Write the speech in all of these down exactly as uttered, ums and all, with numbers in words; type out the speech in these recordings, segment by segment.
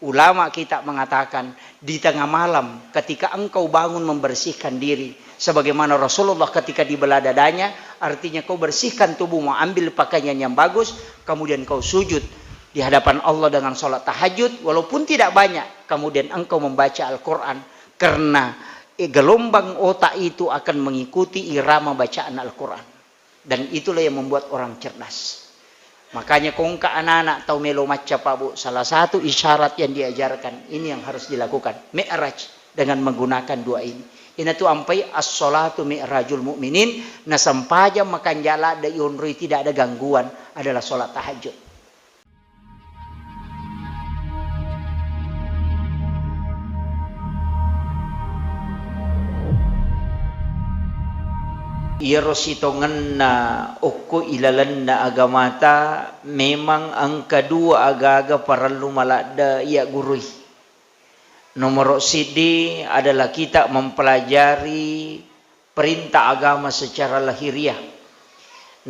Ulama kita mengatakan, di tengah malam ketika engkau bangun membersihkan diri, sebagaimana Rasulullah ketika dibelah dadanya, artinya kau bersihkan tubuhmu, ambil pakaian yang bagus, kemudian kau sujud di hadapan Allah dengan sholat tahajud, walaupun tidak banyak, kemudian engkau membaca Al-Quran, karena, eh, gelombang otak itu akan mengikuti irama bacaan Al-Quran. Dan itulah yang membuat orang cerdas. Makanya kongka anak-anak tau melo macca, Pak, Bu, salah satu isyarat yang diajarkan, ini yang harus dilakukan. Mi'raj dengan menggunakan dua ini. Inatu ampai as-salatu mi'rajul mu'minin, na sempajang makanjala ada ionroi, tidak ada gangguan, adalah sholat tahajud. Iyaro sitongenna okko ilalenna agamata, memang engka dua agaga parellu maladde iyaggurui. Nomoro siddi adalah kita mempelajari perintah agama secara lahiriah.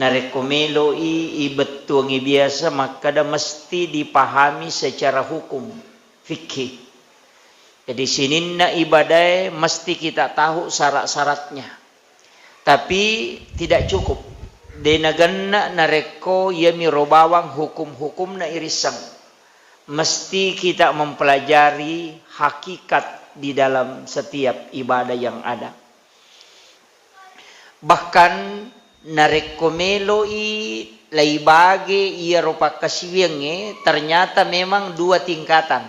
Narekko meloi ibettuangi biasa makkeda mesti dipahami secara hukum fikih. Jadi sininna ibadae mesti kita tahu syarat-syaratnya. Tapi tidak cukup. De nagenna narekko iyamiro bawang hukum-hukumna irisseng. Mesti kita mempelajari hakikat di dalam setiap ibadah yang ada. Bahkan narekko meloi laibage iyaro pakkasiwiangnge, ternyata memang dua tingkatan.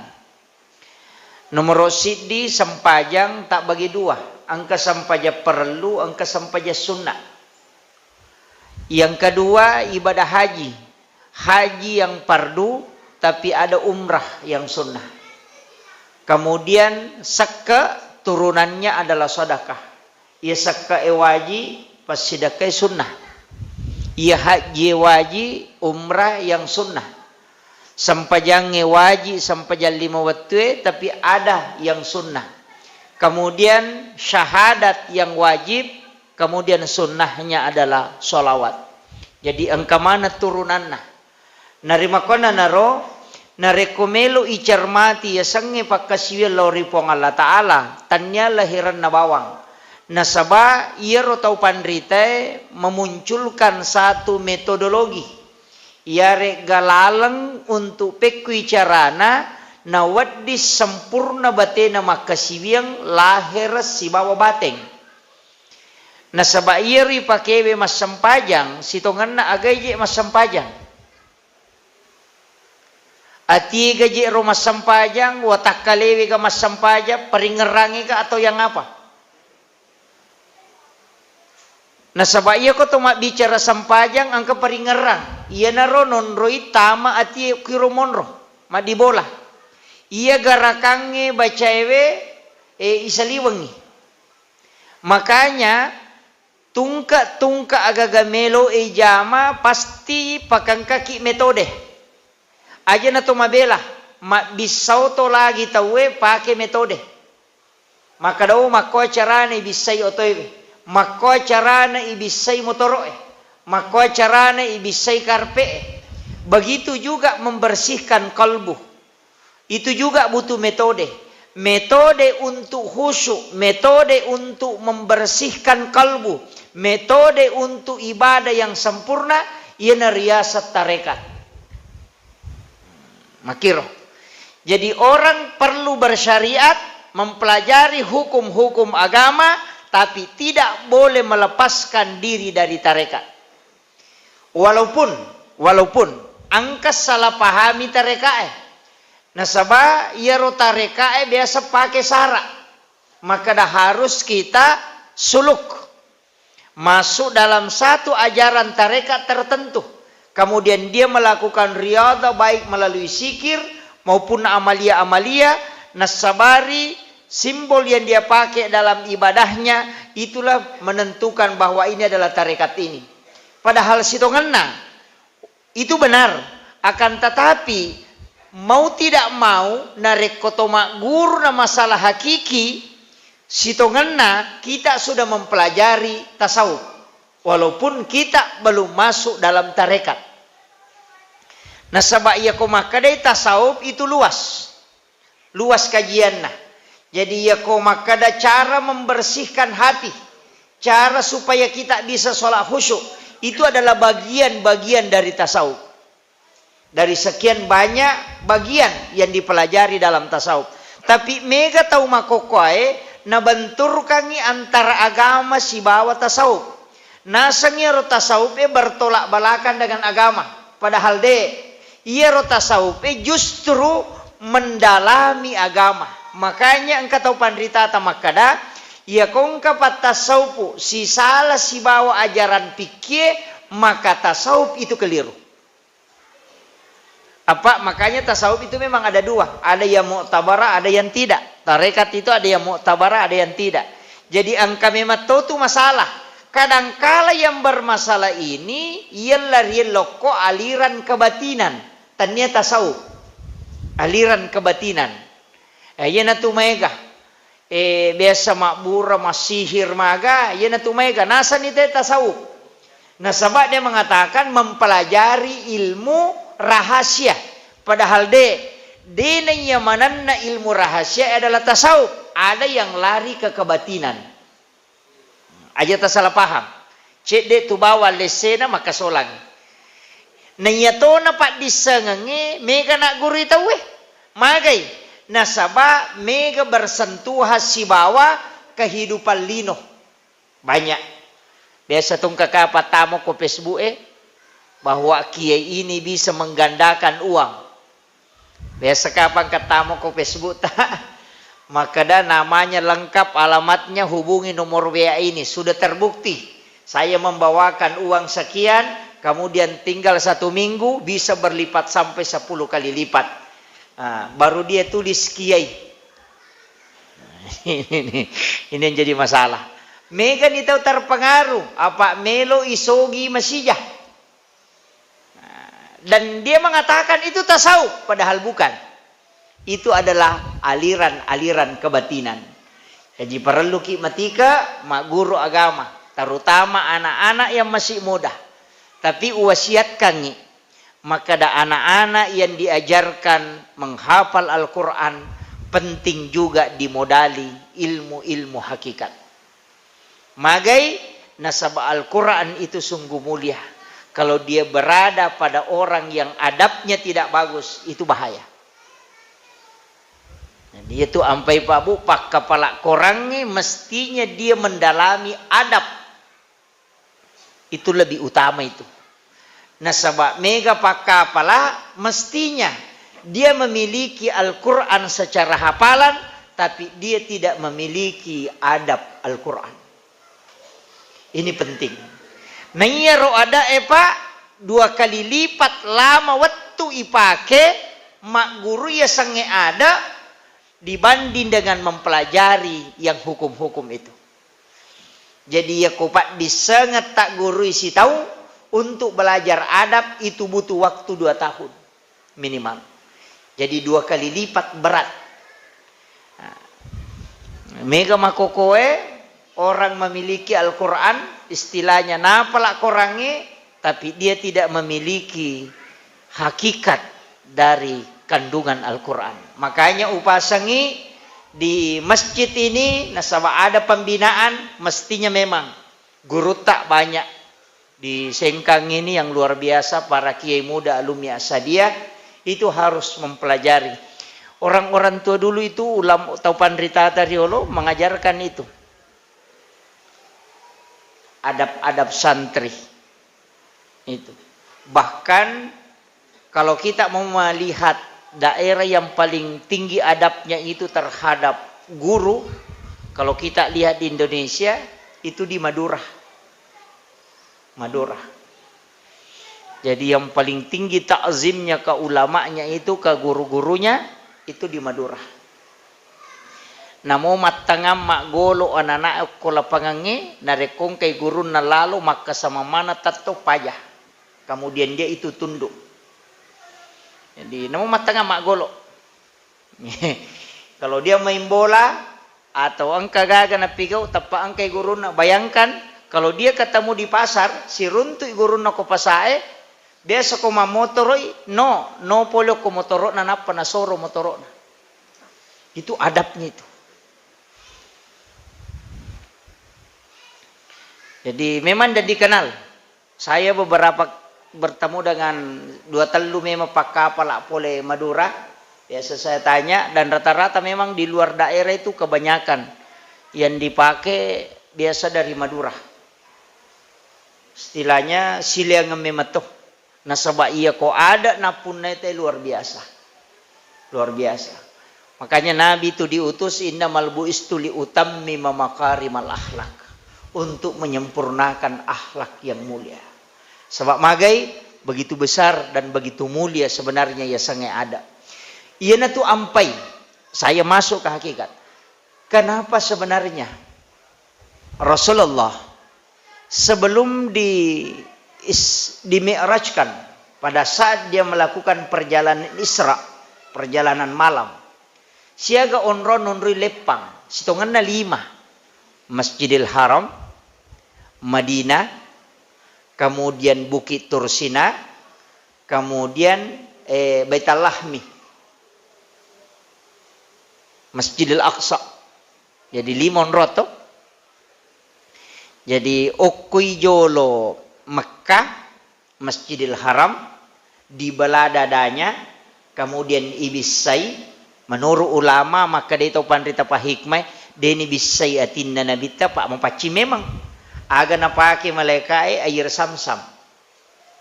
Nomoro siddi, sempajang tabbagi dua, engka sempajang parellu, engka sempajang sunna. Yang kedua, ibadah haji. Haji yang fardu, tapi ada umrah yang sunnah. Kemudian sekke turunannya adalah sedekah. Iya sekke'e waji, passidekkai sunnah. Iya hajjie waji, umrah yang sunnah. Sempajangnge waji, sempajang lima wettue, tapi ada yang sunnah. Kemudian syahadat yang wajib, kemudian sunnahnya adalah sholawat. Jadi engka maneng turunanna. Narimakkuannanaro, narekko melo icermati yasengnge pakkasiwiang lao ri Puang Allah Ta'ala, tannia lahiranna bawang. Nasaba iyaro tau panritae memunculkan satu metodologi, iyaregga laleng untuk pekkui carana nawedding sempurna batena makkasiwiang lahera sibawa bateng. Nasaba iyaro ipakewe massempajang, sitongenna agae je massempajang. Atiega je ro massempajang, watakkalewega massempajang, paringerrangega atau yang apa? Nasaba iyako to mabbicara sempajang engka paringerrang, iyanaro nonroi tama atie kiro monro, maddibola. Iya garakangnge bacaewe, e, isaliwengngi. Makanya, tungke-tungke agaga melo ijama pasti pakengkaki metode. Aja na to mabela, mabbissau to lagi tauwe pake metode. Makkeda, "Oh, makkoa carana ibissai otoe, makkoa carana ibissai motoro'e, makkoa carana ibissai karpe'e." Begitu juga membersihkan kalbu. Itu juga butuh metode. Metode untuk khusyuk, metode untuk membersihkan kalbu, metode untuk ibadah yang sempurna, iyana riaseng tarekat. Makiro. Jadi orang perlu bersyariat, mempelajari hukum-hukum agama, tapi tidak boleh melepaskan diri dari tarekat. Walaupun, walaupun engka salah pahami tarekae. Nasaba iyaro tarekae biasa pake sara. Makkeda harus kita suluk. Masuk dalam satu ajaran tarekat tertentu. Kemudian dia melakukan riadhah baik melalui zikir maupun amalia-amalia, nasabari simbol yang dia pakai dalam ibadahnya, itulah menentukan bahwa ini adalah tarekat ini. Padahal sitongenna itu benar, akan tetapi mau tidak mau, narekko to magguru na masalah hakiki, sitongenna kita sudah mempelajari tasawuf, walaupun kita belum masuk dalam tarekat. Nasaba iyako makkedai tasawuf itu luas. Luas kajianna. Jadi, iya ko makkada cara membersihkan hati, cara supaya kita bisa sholat khusyuk, itu adalah bagian-bagian dari tasawuf. Dari sekian banyak bagian yang dipelajari dalam tasawuf. Tapi mega tau makkokkoe nabenturkangi antara agama sibawa tasawuf. Nasengngi ero tasawuf e bertolak belakang dengan agama. Padahal de. Iyaro tasawuf e justru mendalami agama. Makanya engka tau panritata makkada, iya ko engka pattasawufu sisala sibawa ajaran fikkie, maka tasawuf itu keliru. Apa makanya tasawuf itu memang ada dua, ada yang muktabarah, ada yang tidak. Tarekat itu ada yang muktabarah, ada yang tidak. Jadi engka memang to tu masalah. Kadangkala yang bermasalah ini, yella riellokko aliran kebatinan. Tania tasawuf. Aliran kebatinan. Eh, iya natu maega. Eh, biasa mabbura, massihir maga, iyanatu maega. Nasani te tasawuf. Nasaba dia mengatakan mempelajari ilmu rahasia. Padahal de, de naiya manenna ilmu rahasia adalah tasawuf. Ada yang lari ke kebatinan. Aja tasalah paham. Cedde tu bawang lessena makkasolang. Naiyatona paddissengengnge mega naggurui tauwe. Magai? Nasaba mega bersentuhan sibawa kehidupan lino. Banyak. Biasa tongka kapang tamo ko Facebook e, bahwa kiai ini bisa menggandakan uang. Biasa kapang kattamo ko Facebook ta, makkeda namanya lengkap, alamatnya, hubungi nomor W A ini, sudah terbukti. Saya membawakan uang sekian, kemudian tinggal satu minggu bisa berlipat sampai sepuluh kali lipat. Ah, baru dia tulis kiai. Ini, ini yang jadi masalah. Mega ni tau terpengaruh, apa melo isogi masija. Nah, dan dia mengatakan itu tasawuf, padahal bukan. Itu adalah aliran-aliran kebatinan. Jadi parelluki matika magguru agama, terutama anak-anak yang masih muda. Tapi uwasiatkangi, makkeda anak-anak yang diajarkan menghafal Al-Quran penting juga dimodali ilmu-ilmu hakikat. Magai? Nasaba Al-Quran itu sungguh mulia. Kalau dia berada pada orang yang adabnya tidak bagus, itu bahaya. Jadi itu ampai Pak Bu, pakkapala Korangnge mestinya dia mendalami adab. Itu lebih utama itu. Nasaba mega pakkapala mestinya dia memiliki Al-Quran secara hafalan, tapi dia tidak memiliki adab Al-Quran. Ini penting. Naiyaro adae, Pak, dua kali lipat lama wettu ipake magguru yasengnge ada dibanding dengan mempelajari yang hukum-hukum itu. Jadi, yako paddissengeng taggurui sitau untuk belajar adab itu butuh waktu dua tahun minimal. Jadi, dua kali lipat berat. Nah, mega makokoe orang memiliki Al-Quran, istilahnya napala Korangnge, tapi dia tidak memiliki hakikat dari kandungan Al-Quran. Makanya upasangi di masjid ini, nasaba ada pembinaan, mestinya memang gurutta banyak di Sengkang ini yang luar biasa, para kiai muda alumni Asadiyah itu harus mempelajari. Orang-orang tua dulu itu, ulama, tau panritata riolo mengajarkan itu. Adab-adab santri. Itu. Bahkan kalau kita mau melihat daerah yang paling tinggi adabnya itu terhadap guru, kalau kita lihat di Indonesia, itu di Madura. Madura. Jadi yang paling tinggi takzimnya ke ulamanya itu, ke guru-gurunya, itu di Madura. Namo mattangang maggolo anana'e okko lapangangnge, narekko engkai gurunna lalo, makkasamang maneng tetto paja. Kemudian dia itu tunduk. Jadi, namo mattangang maggolo. Kalau dia main bola atau engka gaga napigau, tappa engkai gurunna. Bayangkan, kalau dia ketemu di pasar, siruntui gurunna ko pasae, biasa ko mammotoroi, no, no pole ko motoro'na, nappa nasoro motoro'na. Itu adabnya itu. Jadi memang tidak dikenal. Saya beberapa bertemu dengan dua tellu memang pakkapala pole Madura. Biasa saya tanya, dan rata-rata memang di luar daerah itu kebanyakan yang dipakai biasa dari Madura. Istilahnya sileangeng memetto. Nasaba iya ko ada nappunnai te luar biasa. Luar biasa. Makanya Nabi itu diutus, "Innamal bu'istu li utammima makarimal akhlak." Untuk menyempurnakan akhlak yang mulia. Sebab magai begitu besar dan begitu mulia sebenarnya yasengnge ada. Iyanatu ampai saya masuk ke hakikat. Kenapa sebenarnya Rasulullah sebelum di is-, dimi'rajkan, pada saat dia melakukan perjalanan Isra, perjalanan malam, siaga onrong nonroi leppang, sitongenna lima, Masjidil Haram, Madinah, kemudian Bukit Tursina, kemudian, eh, Baitul Lahmi, Masjidil Aqsa. Jadi lima onrong to. Jadi okkoi jolo Mekkah, Masjidil Haram, dibela dadanya, kemudian ibissai. Menurut ulama, makkeda to panrita pahikmai, deni bissai atinna nabitta, pak mapaccing memang. Aga napake malaikae air samsam.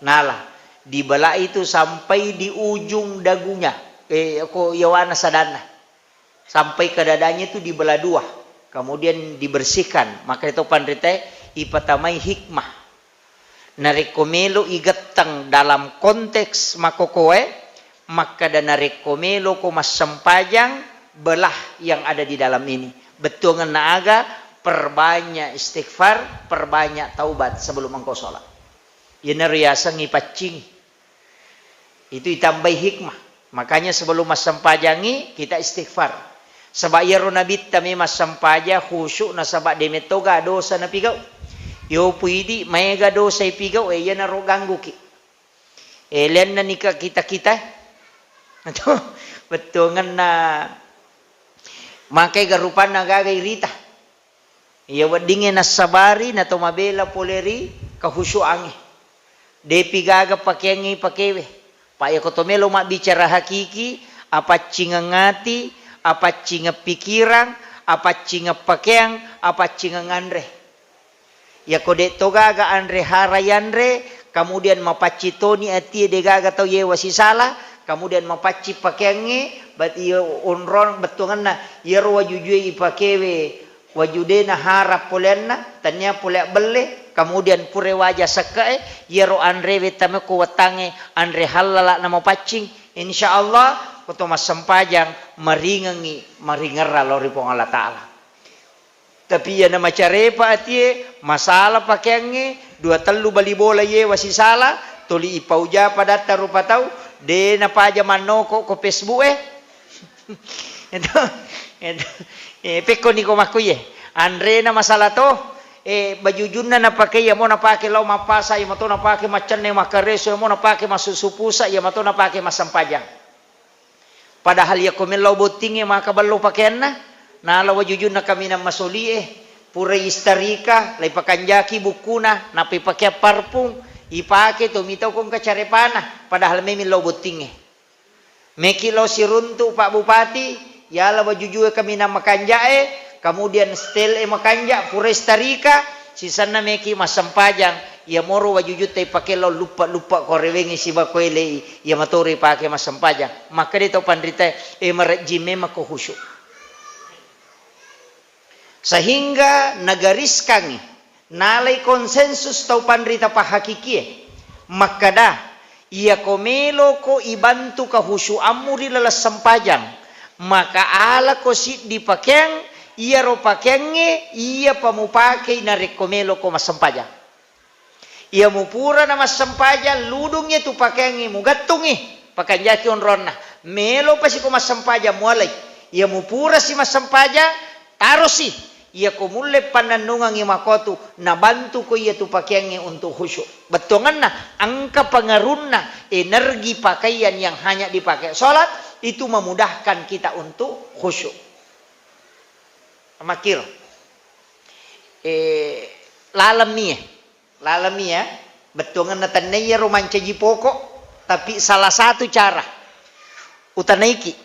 Nala, dibela itu sampai di ujung dagunya, eh, ko yawana sadanna. Sampai ke dadanya itu dibelah dua, kemudian dibersihkan. Maka itu panritae ipatamai hikmah. Narekko melo igetteng dalam konteks makokoe, makkeda narekko melo ko massempajang, belah yang ada di dalam ini. Bettuangenna aga, perbanyak istighfar, perbanyak taubat sebelum engkau sholat. Iyanaro yaseng ipaccingi. Itu itambai hikmah. Makanya sebelum massempajangi, kita istighfar. Saba iyaro nabitta memang sempajang khusyuk nasaba de mettoga dosa napigau. Yo puidi maega dosa ipigau, eh, iyanaro gangguki. Eh, lenna nika kita-kita. Bettuangenna makai garupanna gaga irita. Iya weddingnge nassabari nato mabela pole ri kahusyuangnge. Depi gaga pakeangnge ipakewe. Pa iyako to melo mabbicara hakiki, apaccingeng ati, apaccingeng pikirang, apaccingeng pakeang, apaccingeng anre. Iyako de to gaga anre hara yanre, kemudian mapaccing toni atie de gaga tau yewa sisala, kemudian mapaccing pakeangnge, bat-, iya onrong bettuangenna, iyaro wajujue ipakewe, waju de nahara poleanna, tania pole abbelle, kemudian pura waja sekke'e, iyaro anrewe tamekko wettangnge anre hallala namapaccing, insya Allah, koto massempajang maringengngi, maringerra lao ri Puang Allah Ta'ala. Tapi iyana macarepa atie, masalah pakeangnge, dua tellu bali bola yewa sisala, tuli ipauja padatta rupa tau, de napaja mannoko ko Facebook e. Itu, itu, eh, pekkoni ko makkuye. Anrena masalah to, eh, bajujunna napake, iya mo napake lao mappasa, iya mo to napake maccenne makkareso, iya mo napake massusu pusa, iya mo to napake massempajang. Padahal iyako mellau bottingnge maka ballo pakeanna, nala wajujunna kaminang masolie, pura istarika, laipakanjaki bukkuna, nappa ipakeang parfum, ipake to mitau ko engka carepana, padahal memang lao bottingnge. Meki lao siruntu Pak Bupati, yala wajujue kaminang makanjae, kemudian setel e makanja, pura istarika, sisenna meki massempajang, iya moro wajujutta ipake lao luppa-luppa ko rewengngi siba ko elei, iya matoro ipake massempajang. Makkeda to panritae, e marejjing memang ko khusyuk. Sehingga nagariskangngi, nalai konsensus tau panrita pahakikie, makkeda, iyako meloko ibantu kahusyuammu ri laleng sempajang, maka alako siddi pakeang, iyaro pakeangnge iyapa mupakei narekko meloko massempajang. Iya mupura na massempajang, ludung iya tu pakeangngi, mugattungngi, pakanjaki onronna. Melo pasiko massempajang, mualai. Iya mupura si massempajang, tarosi. Iya ko mulle pannennungengngi makotu, nabantu ko iya tu pakeangngi untuk khusyuk. Bettuangenna, engka pengaruhna energi pakaian yang hanya dipakai sholat, itu memudahkan kita untuk khusyuk. Makkiro. Eh, laleng mi, eh. Laleng mi, eh. Bettuangenna tennai iyaro mancaji pokok, tapi salah satu cara utanaiki,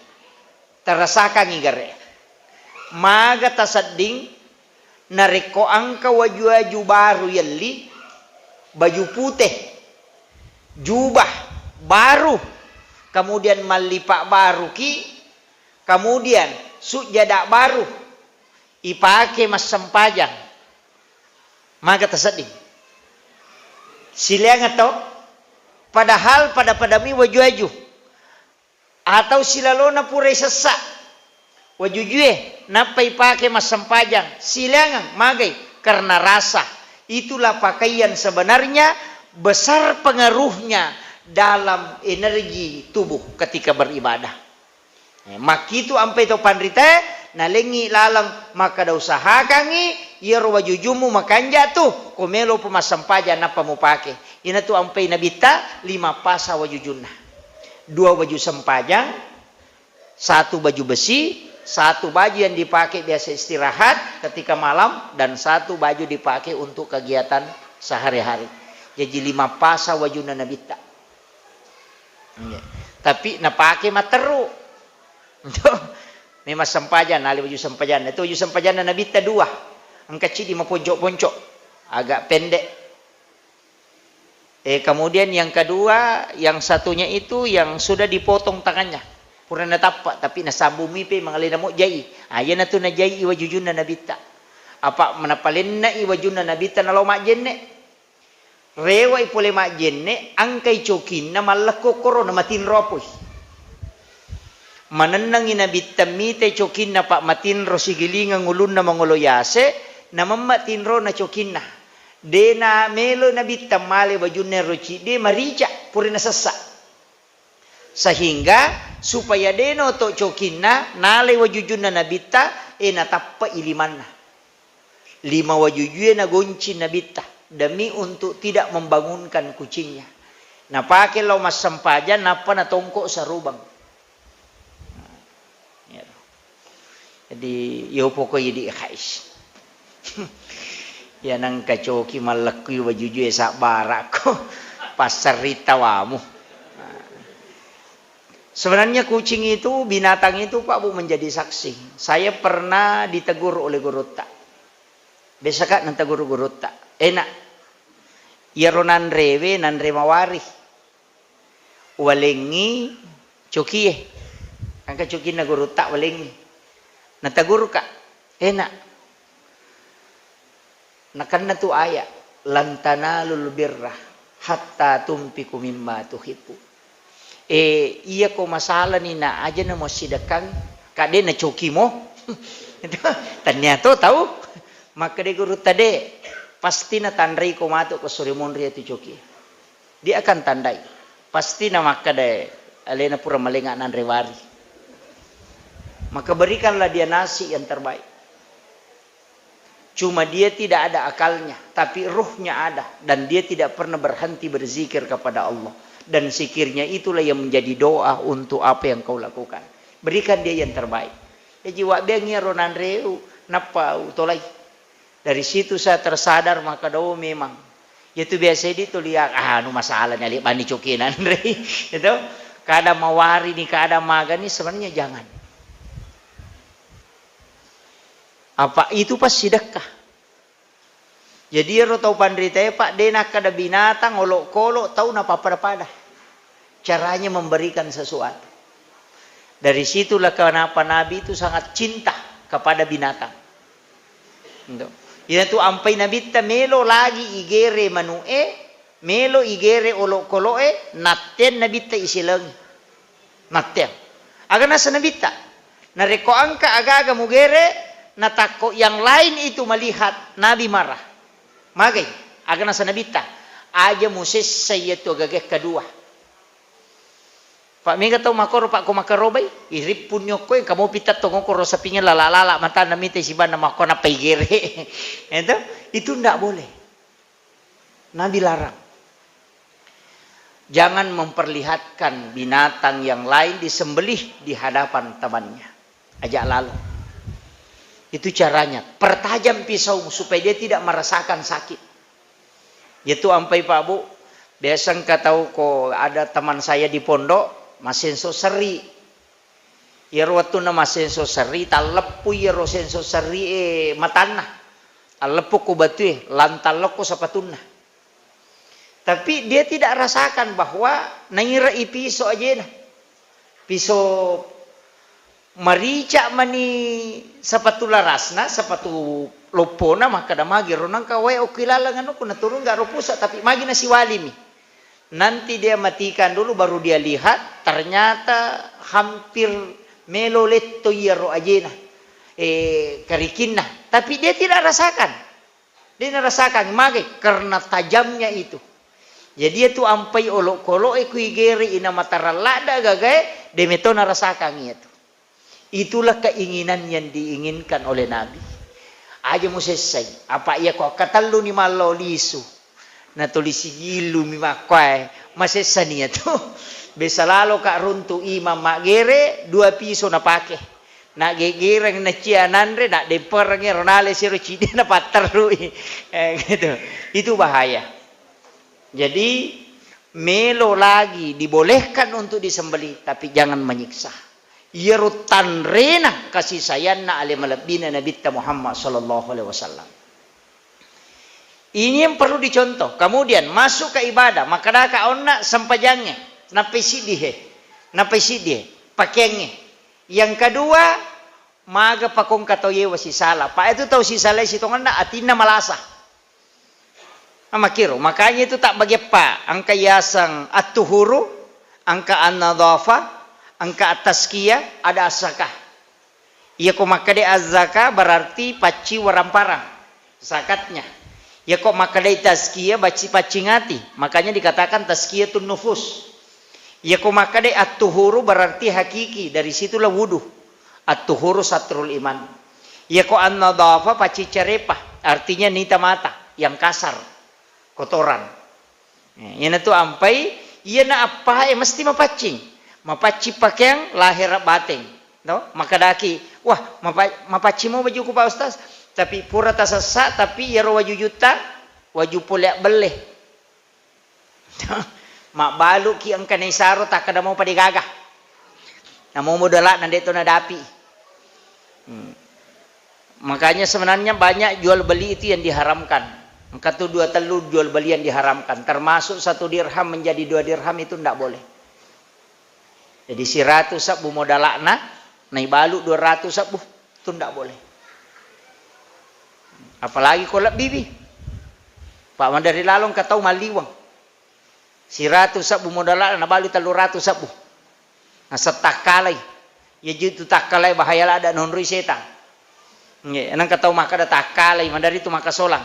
terasakangi gare. Maga tasedding narekko engka waju-waju baru yelli, baju pute, jubah baru, kemudian mallipa baruki, kemudian sujjada baru, ipake massempajang. Maga tasedding. Sileang to? Padahal pada-padami waju-waju. Atau silalona purai sessa wajujue, nappa ipake massempajang. Sileangeng, magai? Karena rasa. Itulah pakaian sebenarnya, besar pengaruhnya dalam energi tubuh ketika beribadah. Eh, makkitu ampai to panritae, nalengngi laleng makkada, usahakangngi iyaro wajujummu makanja tu, ko melopa massempajang nappa mupake. Inatu ampai Nabitta, lima pasa wajujunna. Dua baju sempajang, satu baju besi, satu baju yang dipakai biasa istirahat ketika malam, dan satu baju dipakai untuk kegiatan sehari-hari. Jadi lima pasa wajunna Nabitta. Iya. Tapi napake matteru. Memang sempajang, nale baju sempajang. Itu baju sempajanna Nabitta dua. Engka cidi maponco-ponco. Agak pendek. Eh, kemudian yang kedua, yang satunya itu yang sudah dipotong tangannya. Pura natappa, tapi nasambung mipe mangalena mo jai. Ah, iyanatu najai wajujunna Nabitta. Apa manapalenna i wajunna Nabitta nalao majjenne. Rewai pole majjenne, angkai cokinna mallekko korona, matinro apoi. Manennangi Nabitta mite cokinna, pa matinro sigilingeng ulunna mangolo yase, namemma tinrona cokinna. De namelo Nabitta male wajunna ero cidde marica, pura nasessa. Sehingga supaya de naoto cokinna, nalai wajujunna Nabitta, e natappai limanna. Lima wajujue nagonci Nabitta demi untuk tidak membangunkan kucingnya. Napake lao massempajang, nappa natongko sarubang. Nah, iya. Jadi, yo pokok idi khais. Ya nangka coki mallekkui wajujue sabbarakko. Passerri tawamu. Nah. Sebenarnya kucing itu, binatang itu, Pak Bu, menjadi saksi. Saya pernah ditegur oleh gurutta. Biasa, Kak, nategur gurutta. Enak. Iyaro nanrewe, nanre mawari. Walengngi cokie. Engka cokinna gurutta, walengngi. Nategur, Kak. Enak. Nakenna tu ayat, "Lan tanalul birra hatta tunfiqu mimma tuhibbu." Eh, iya ko masalani na aja na mo sidekkang, kade na coki mo. Itu, tania to tau. Makkeda gurutta, de, pasti natanrai ko matu ko sore monri tu coki. Dia akan tandai. Pasti na makkeda alena pura malenga nanre wari. Maka berikanlah dia nasi yang terbaik. Cuma dia tidak ada akalnya, tapi ruhnya ada, dan dia tidak pernah berhenti berzikir kepada Allah. Dan zikirnya itulah yang menjadi doa untuk apa yang kau lakukan. Berikan dia yang terbaik. Jadi, wabbeang iyaro nanreu, nappa utolai. Dari situ saya tersadar, maka do memang. Itu biasa di tulia, ah, anu masalah nyali bani coki nanrei. Itu, kadang mawari ni, kadang magani, sebenarnya jangan. Apa itu pas sidekka. Jadi ero tau panritae, Pak, de nakkeda binatang, olokolo, tau napapada-pada. Caranya memberikan sesuatu. Dari situlah kenapa Nabi itu sangat cinta kepada binatang. Itu. Inatu ampai Nabitta melo lagi igere manu'e, melo igere olokolo'e, natteang Nabitta isilengi. Matteang. Aga nasa Nabitta? Narekko engka aga-aga mugere, natakko yang lain itu melihat, Nabi marah. Magai? Aga nasa Nabitta? Aja musessa iyatu agaga kedua. Pak, mega tau makoro, Pak, ko makarobai? Irippunni okko, engka mopi tettong okko ro sapinge lala-lala matanna mita sibanna makko nappa igere. Itu, itu ndak boleh. Nabi larang. Jangan memperlihatkan binatang yang lain disembelih di hadapan temannya. Ajak lalo. Itu caranya. Pertajam pisau supaya dia tidak merasakan sakit. Itu ampai Pak Bu, biasa engka tau ko ada teman saya di pondok, massenso serri. Iyaro wettunna massenso serri, talleppu iyaro senso serri e matanna. Talleppu ko batue, lantallokko sapatunna. Tapi dia tidak rasakan bahwa naira i piso ajena. Piso marica mani sepatu larasna, sepatu loppona, makkeda magi ro nangka wae okki laleng anu, kuna turun gak ro pusat, tapi magi nasiwalimi. Nanti dia matikan dulu, baru dia lihat, ternyata hampir melo letto iyaro ajena, eh, karikinna. Tapi dia tidak rasakan. Dia narasakan, magai, karena tajamnya itu. Jadi, itu ampai olokolo'e kui gere ina mataran ladda gagae, demeto narasakan iya tu. Itulah keinginan yang diinginkan oleh Nabi. Aja musessai, apa iya ko katellu ni mallo lisu. Natuli sigillu mi makkuae, masessani iya tu. Besa lalo ka runtu imam maggere, dua piso napake. Naggegereng nacia nanre, nadempereng ero nale siro cidi napatterrui. Eh, gitu. Itu bahaya. Jadi, melo lagi dibolehkan untuk disembelih, tapi jangan menyiksa. Iyaro tanrena kasih sayangna ale malebbina Nabitta Muhammad sallallahu alaihi wasallam. Ini yang perlu dicontoh. Kemudian masuk ke ibadah, makkedaka onna sempajangnge, nappai siddi he, nappai siddi he, pakeangnge. Yang kedua, maga pakongka tau yewa sisala. Pa itu tau sisala sitongenna atinna malasa. Makkiro, makanya itu tak bagi eppa, engka yaseng at-tuhuru, engka an-nadhafa, engka at-tazkiyah, ada as-zakah. Iyako makkeda az-zakah berarti pacci waramparang, zakatnya. Iyako makkeda tazkiyah, bacci-, paccing ati, makanya dikatakan tazkiyatun nufus. Iyako makkeda at-tuhuru berarti hakiki, dari situlah wudu. At-tuhuru satrul iman. Iyako an-nadhafa paccicca repa, artinya nita mata, yang kasar, kotoran. Eh, iyanatu ampai, iyana appae mesti mapaccing. Mapaccing pakeang lahera bateng. No? Makkedaki, "Wah, mapa-, mapaccing mo wajuku, Pak Ustaz. Tapi pura tasessa, tapi iyaro wajujutta, waju pole abbelle." Mabbaluki engka naisaro takkeda mo pada gaga. Namo modala'na de' to nadapi. Hmm. Makanya sebenarnya banyak jual beli itu yang diharamkan. Engka tu dua tellu jual beli yang diharamkan. Termasuk satu dirham menjadi dua dirham itu ndak boleh. Jadi siratu sebbu modala'na, naibalu dua ratu sebbu, itu ndak boleh. Apalagi ko lebbi pi. Pak, madari lalong ka tau malliweng. Siratu sebbu modala'na, nabalu tellu ratu sebbu. Nasettakkalai. Iya ji tu takkalai bahaya ladda nonroi setang. Nggih, nengka tau makkeda takkalai, madari tu makkasolang.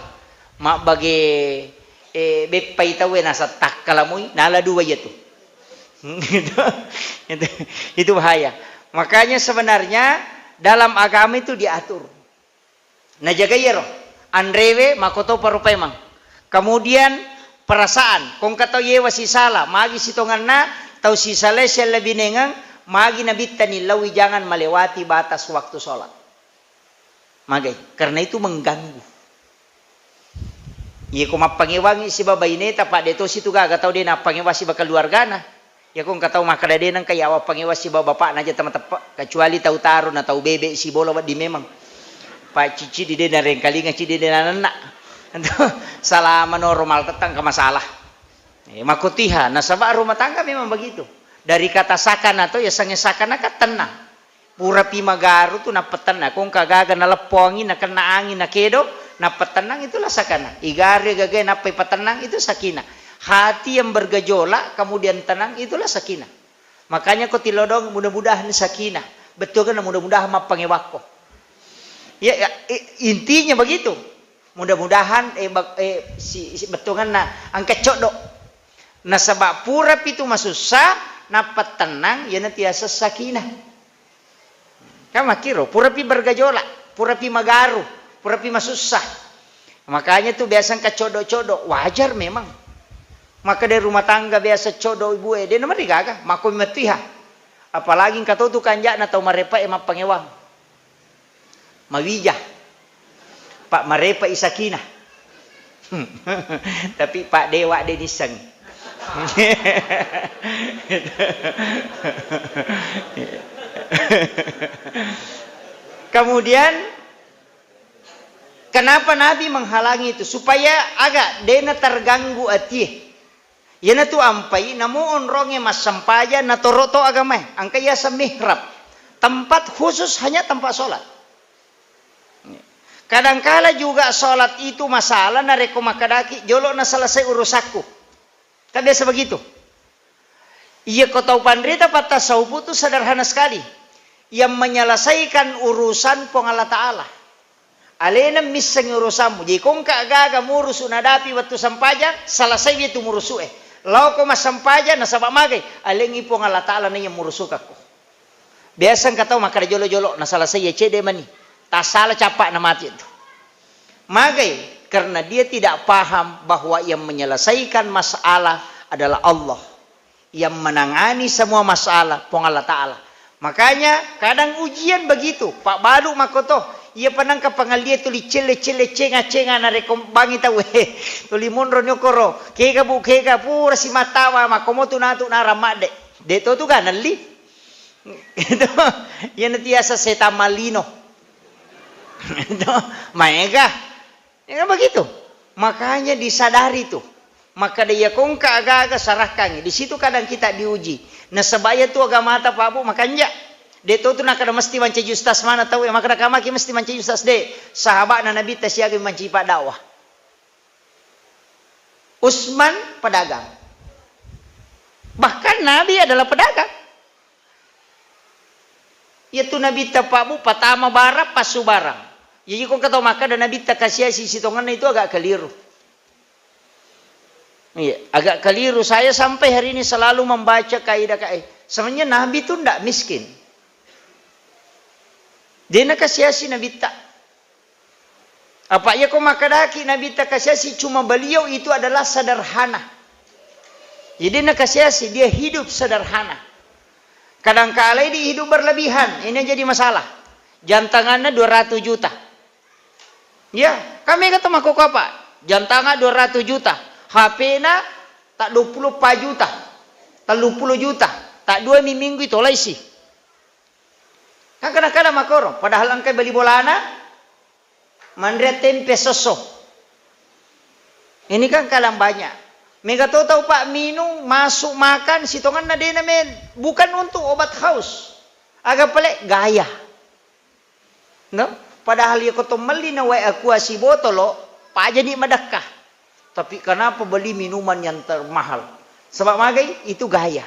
Mabbage, eh, beppai tauwe nasettakkala moi, nala dua iya tu. Itu, itu, itu bahaya. Makanya sebenarnya dalam agama itu diatur. Najaga iyaro, anrewe makotopa rupaimeng. Kemudian perasaan, ko engka tau yewa sisala, magi sitongenna tau sisalae siallebinengeng, magi nabittani lawi jangan melewati batas waktu sholat. Magai, karena itu mengganggu. Iya ko mappangewangi siba baineta, pa de tosi tu gaga tau de nappangewang siba keluargana. Iya ko engka tau makkeda de nengka iya wappangewang siba bapakna aja tamateppe, kecuali tau tarung na tau bebe sibola wedding memang. Pa cicci di de narengkalinga cidi de nanenna. Salama noro maltettang ke masalah. Eh, makotiha, nasaba rumah tangga memang begitu. Dari kata sakana to, ya sange sakana kan tenang. Purapi magaru tu nappetennang. Ko engka gaga naleppo angin, nakenna angin, nakedo, nappetennang, itulah sakana. Igaru gagae nappai patennang, itu sakinah. Hati yang bergejolak, kemudian tenang, itulah sakinah. Makanya ko tilodong, mudah-mudahan sakinah. Betul kan, mudah-mudahan mappangewakko. Ya, ya, i-, intinya begitu. Mudah-mudahan, eh, bak-, eh, si, si bettuanganna engka coddo. Nasaba purapi tu masussa, nappa tennang, iyanatu yaseng sakinah. Kan makkiro, purapi bergejolak, purapi magaru, purapi masussa. Makanya tu biasa engka coddo-coddo, wajar memang. Maka dari rumah tangga biasa coddo ibu e, de namarigaga, makko mettiha. Apalagi engka to tu kanja'na tau marepa e mappangewang. Mawija. Pak marepa isakina. Tapi Pak Dewa de nisseng. Kemudian, kenapa Nabi menghalangi itu? Supaya agak dena terganggu atie. Iyanatu ampai namo onrongnge massempajang natoro to agamae. Engka yaseng mihrab. Tempat khusus hanya tempat sholat. Kadangkala juga sholat itu masalah narekko makkedaki jolo na selesai urusakku. Kan biasa begitu. Iya ko tau panrita pattasawufu tu sederhana sekali. Yang menyelesaikan urusan Puang Allah Ta'ala. Alena missengngi urusammu. Jadi ko engka gaga murusu nadapi wettu sempajang, selesai itu murusu e. Lao ko massempajang nasaba magai, alengngi Puang Allah Ta'ala na yang murusukakko. Biasa engka tau makkeda jolo-jolo, nasalasai iya cedde mani. Tasala cappa na mati itu. Magai, karena dia tidak paham bahwa yang menyelesaikan masalah adalah Allah. Yang menangani semua masalah, Puang Allah Ta'ala. Makanya kadang ujian begitu, Pak Balu makoto, iya panangka pangalie tuli celle-celle cenga-cenga narekko bangi tau, eh, tuli monro nyokoro, kega bu, kega pura simattawa, makkomo tu natu narang madde. De to tu ganelli. Itu, iyana tiasa setang malino. Itu, maega. Ya kan begitu. Makanya disadari tuh. Maka dia kongka aga-aga sarahkangi. Di situ kadang kita diuji. Nasaba iya tu agamata Pak Bu makanja. De to tu nakada mesti mancaji ustaz mana tau ya. Makada kamaki mesti mancaji ustaz de. Sahabatna Nabi ta siaga mancaji pak dakwah. Usman pedagang. Bahkan Nabi adalah pedagang. Iyatu Nabitta Pak Bu, patama barang, passu barang. Jadi ko engka tau makkeda Nabitta kasiasi sitongenna itu agak keliru. Iya, agak keliru. Saya sampai hari ini selalu membaca kaidah kaidah. Sebenarnya Nabi itu ndak miskin. Dia nakasiasi Nabitta. Apa iya ko makkedaki Nabitta kasiasi, cuma beliau itu adalah sederhana. Jadi nakasiasi, dia hidup sederhana. Kadangkala ini hidup berlebihan, ini jadi masalah. Jantanganna dua ratus juta. Ya, kami kata mako apa? Jantanga dua ratus juta. H P-na tak dua puluh empat juta. Tellu puluh juta. Tak dua mi minggu itu laisi. Kan kadang-kadang makoro, padahal engka beli bolana, manre tempe sosso. Ini kan kadang banyak. Mega to tau Pak minung, masuk makan, sitonganna dena men, bukan untuk obat haus. Aga pale gaya. No? Padahal iya ko to melli na wae aqua sibotolo, pajani madekka. Tapi kenapa beli minuman yang termahal? Sebab magai itu gaya.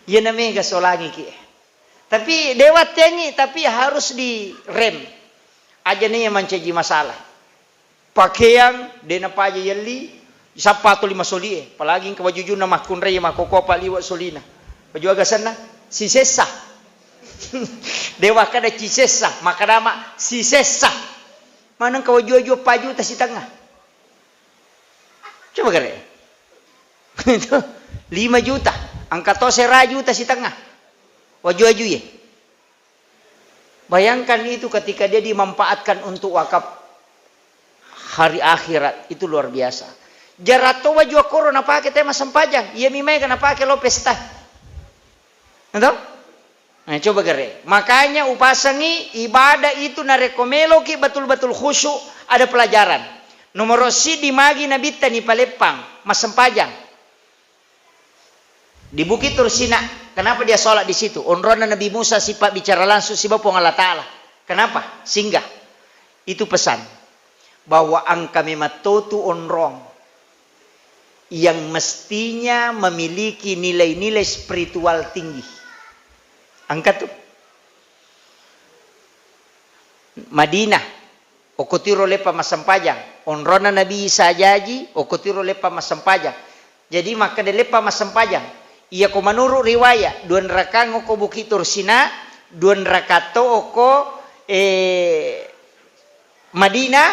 Iya na mega solangi ki. Tapi dewa tengi, tapi harus direm. Aja nih yang mancaji masalah. Pakeang, de napaja yelli, sappa tuli masolie, apalagi engka wajujunna makkunrai makkokopa liwe solina. Waju aga senna? Sisessa. Dewa kada cisessa, makadama sisessa. Maneng ka waju-waju empat juta sitengnga. Coba gare. Itu lima juta, engka to sera juta sitengnga. Waju-waju ye. Bayangkan itu ketika dia dimanfaatkan untuk wakaf hari akhirat, itu luar biasa. Jarato waju akkoro napake tema sempajang, iya mi maega napake lo pesta. Betul? Nah, coba gare. Makanya upasangi ibadah itu narekko meloki betul-betul khusyuk, ada pelajaran. Nomor siddi magi nabitta ni paleppang, massempajang. Di Bukit Tursina, kenapa dia sholat di situ? Onronna Nabi Musa sipa bicara langsung siba Puang Allah Ta'ala. Kenapa? Singgah. Itu pesan bahwa engka memang totu onrong yang mestinya memiliki nilai-nilai spiritual tinggi. Angkat tuh. Madinah, okko tiro leppa massempajang. Onronna Nabi Isa jaji, okko tiro leppa massempajang. Jadi makkeda leppa massempajang. Iya ko menurut riwayat, dua rakaat okko Bukit Tursina, dua rakaat to okko, eh, Madinah,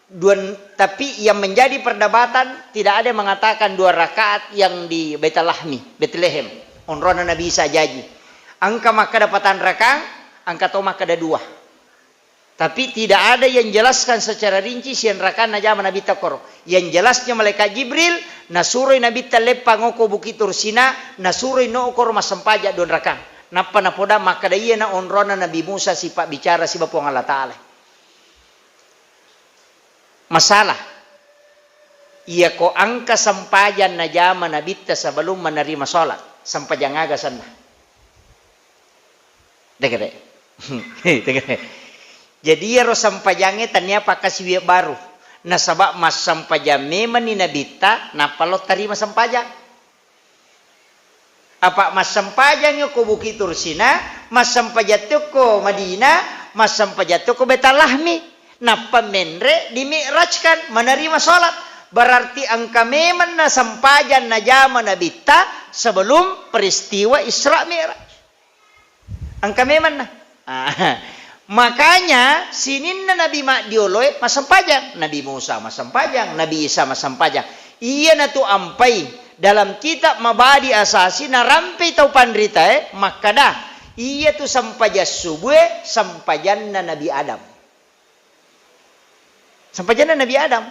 dua, tapi yang menjadi perdebatan tidak ada yang mengatakan dua rakaat yang di Baitul Lahmi, Bethlehem. Onronna Nabi Isa jaji. Engka makkeda patang rakaat, Engka to makkeda dua. Tapi tidak ada yang jelaskan secara rinci sianrakanna jama Nabitta koro. Yang jelasnya malaikat Jibril nasuroi Nabitta leppang oko Bukit Tursina, nasuroi no okoro massempajang dua rakang. Nappa napodang makkeda, "Iyana onronna Nabi Musa sipabbicara siba Puang Allah Ta'ala." Masalah. Iyako engka sempajang najama Nabitta sebelum menerima sholat, sempajang aga senna? Degere. Degere. Jadi iyaro sempajangnge tania pakkasiwiang baru. Nasaba massempajang memenni Nabitta, nappa lo tarima sempajang. Apa massempajang ko Bukit Tursina, massempajang to ko Madinah, massempajang to ko Baitul Lahmi. Nappa menre dimi'rajkan, menerima sholat. Berarti engka memenna sempajang najama Nabitta sebelum peristiwa Isra Mi'raj. Engka memenna. Ah, makanya sininna nabi maddioloe massempajang. Nabi Musa massempajang, Nabi Isa massempajang. Iyanatu ampai dalam kitab Mabadi Asasi narampei tau panritae makkada, iyatu sempajang subue sempajanna Nabi Adam. Sempajanna Nabi Adam.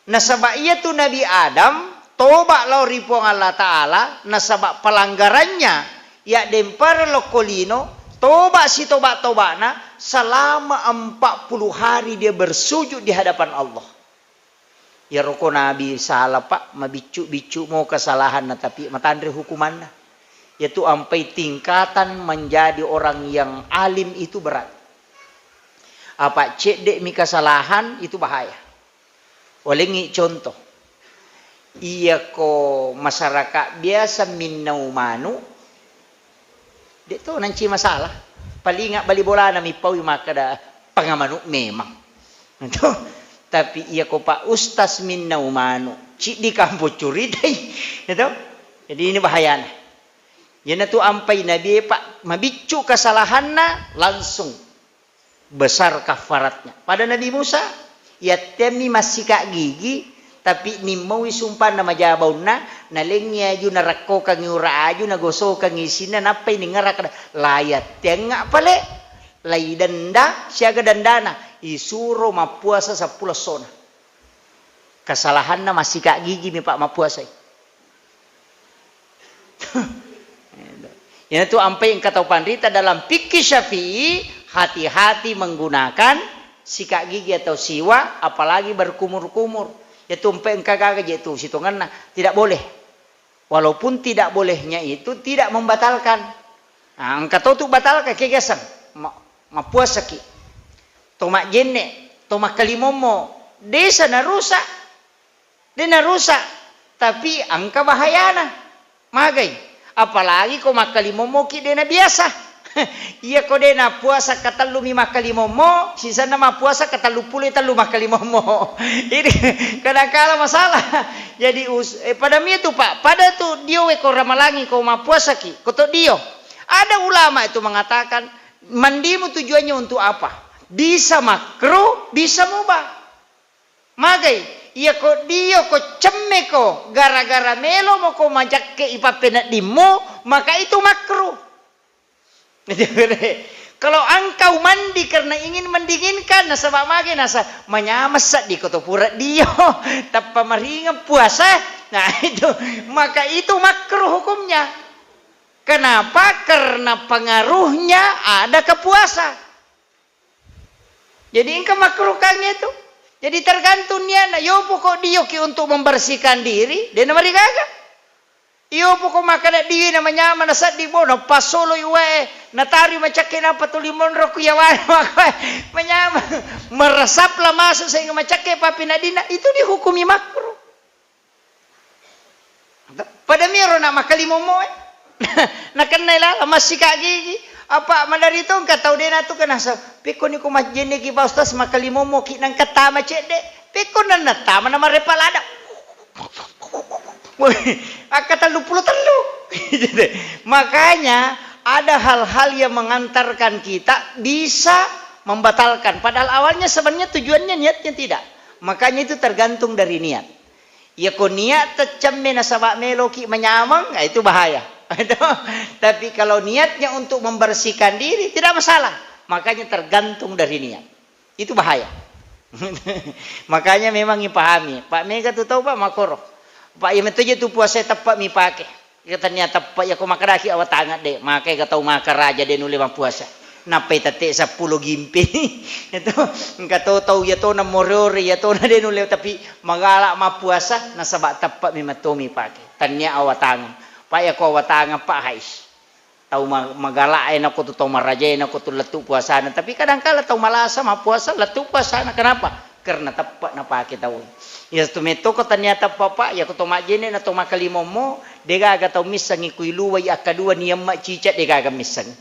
Nasaba iyatu Nabi Adam toba lao ri Puang Allah Ta'ala, nasaba pelanggarannya yaddempareng lokko lino, toba sitoba-tobana selama empat puluh hari dia bersujud di hadapan Allah. Iyaro ko Nabi sala, Pak, mabiccu-biccu mo kesalahanna, tapi matanre hukumanna. Yaitu ampai tingkatan menjadi orang yang alim itu berat. Apa cedde'mi kesalahan itu bahaya. Walengngi contoh. Iyako masyarakat biasa minnau manu, de' to nanci masalah. Palinga bali bolana mipaui makkada pangamanu memang. Itu. Tapi iyako Pak Ustaz minnau manu, ciddi kampung curitai. Itu. Jadi ini bahayana. Iyanatu ampai Nabi, Pak, mabiccu kesalahanna langsung besar kafaratnya. Pada Nabi Musa, yattemmi massika gigi, tapi nimmaui sumpanna maja baunna, nalengngi aju, narakkokangngi ura aju, nagosokangngi isinna, nappai ningerra kada, la yattengnga pale, laidenda siaga dandana, isuro mappuasa seppulo essona. Kesalahanna massika gigi mi, Pak, mappuasai. Iyanatu ampai engka tau panrita dalam fikih Syafi'i, hati-hati menggunakan sikat gigi atau siwak, apalagi berkumur-kumur. Yatu ampai engka gaga je tu sitongenna, tidak boleh. Walaupun tidak bolehnya itu tidak membatalkan. Nah, engka to tu batalkan, kegesang. Ma-, mappuasaki. To majjenne, to makkalimommo, desa narusak. De' narusak, tapi engka bahayana. Magai? Apalagi ko makkalimommoki de' nabiasa. Iya ko de' napuasa katellumi makkalimommo, sisenna mappuasa katelluppulo tellu makkalimommo. Ini kadangkala masalah. Jadi us-, eh, pada mi tu, Pak, pada tu dio we ko ramalangi ko mappuasaki, ko to dio. Ada ulama itu mengatakan, mandimu tujuannya untuk apa? Bisa makruh, bisa mubah. Magai, iya ko dio ko cemme ko, gara-gara melo moko majakke ipappeneddimmu, maka itu makruh. Kalau engkau mandi karena ingin mendinginkan, nasaba magai, nasa manyameng seddi ko to pura dio, tappa maringeng puasa, nah itu, maka itu makruh hukumnya. Kenapa? Karena pengaruhnya ada ke puasa. Jadi engka makruh kangnge tu. Jadi tergantung niatna. Yo poko dioki untuk membersihkan diri, de' namarigaga. Yo poko makkada diwi na manyameng na seddi bo, na pasolo iwae, na tari macakke napa tuli monro ku yawana makkoe. Manyameng. Meresaplah masuk sehingga macakke pappeneddinna, itu dihukumi makruh. Pada miro na makkalimommo e. Nakennai lala massika gigi. Apa madari to engka tau de' natu kenasa. Pekko niko majjenneki Pak Ustaz makkalimommo ki nangka tama cedde. Pekko nanna tama na marepa lada. Woi, akka telluppulo tellu. Makanya ada hal-hal yang mengantarkan kita bisa membatalkan. Padahal awalnya sebenarnya tujuannya niatnya tidak. Makanya itu tergantung dari niat. Iya ko niat teccemme nasaba meloki manyameng, ah, itu bahaya. Itu. Tapi kalau niatnya untuk membersihkan diri, tidak masalah. Makanya tergantung dari niat. Itu bahaya. Makanya memang ipahami. Pak, mega tu tau, Pak, makoro. Pak, iya metto je tu puasa teppe' mi pake. Iya, tania teppe', iya ko makkedaki awatangeng de', maka ega tau makaraja de' nulle mappuasa. Nappai tette' seppulo gimpe. Itu engka to tau iya tona more-ore, iya tona de' nulle, tapi magala' mappuasa nasaba' teppe' mi metto mi pake. Tania awatangeng. Pak, iya ko awatangeng, Pak, hais. Tau ma-, magala' e nako tu, tau maraja e nako tu lettu' puasana. Tapi kadangkala tau malasa mappuasa lettu' puasana. Kenapa? Karena teppe' napake tau. Iya tu metto ko tania teppe', Pak, iya ko to majjenne' na to makkalimommo, de' gaga tau missengngi kui luwai akkadua niamma' cicak, de' gaga missengngi.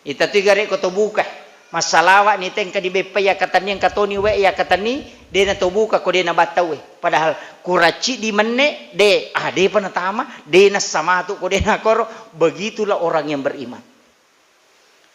Ita tu gare' ko to buka. Massalawa' ni tengka dibeppai yakkatenni, engka toni we' yakkatenni, de' na to buka ko de' na battau e. Padahal kuracci di menne', de', ah, de'pa natama, de' nassa matu ko de' na koro. Begitulah orang yang beriman.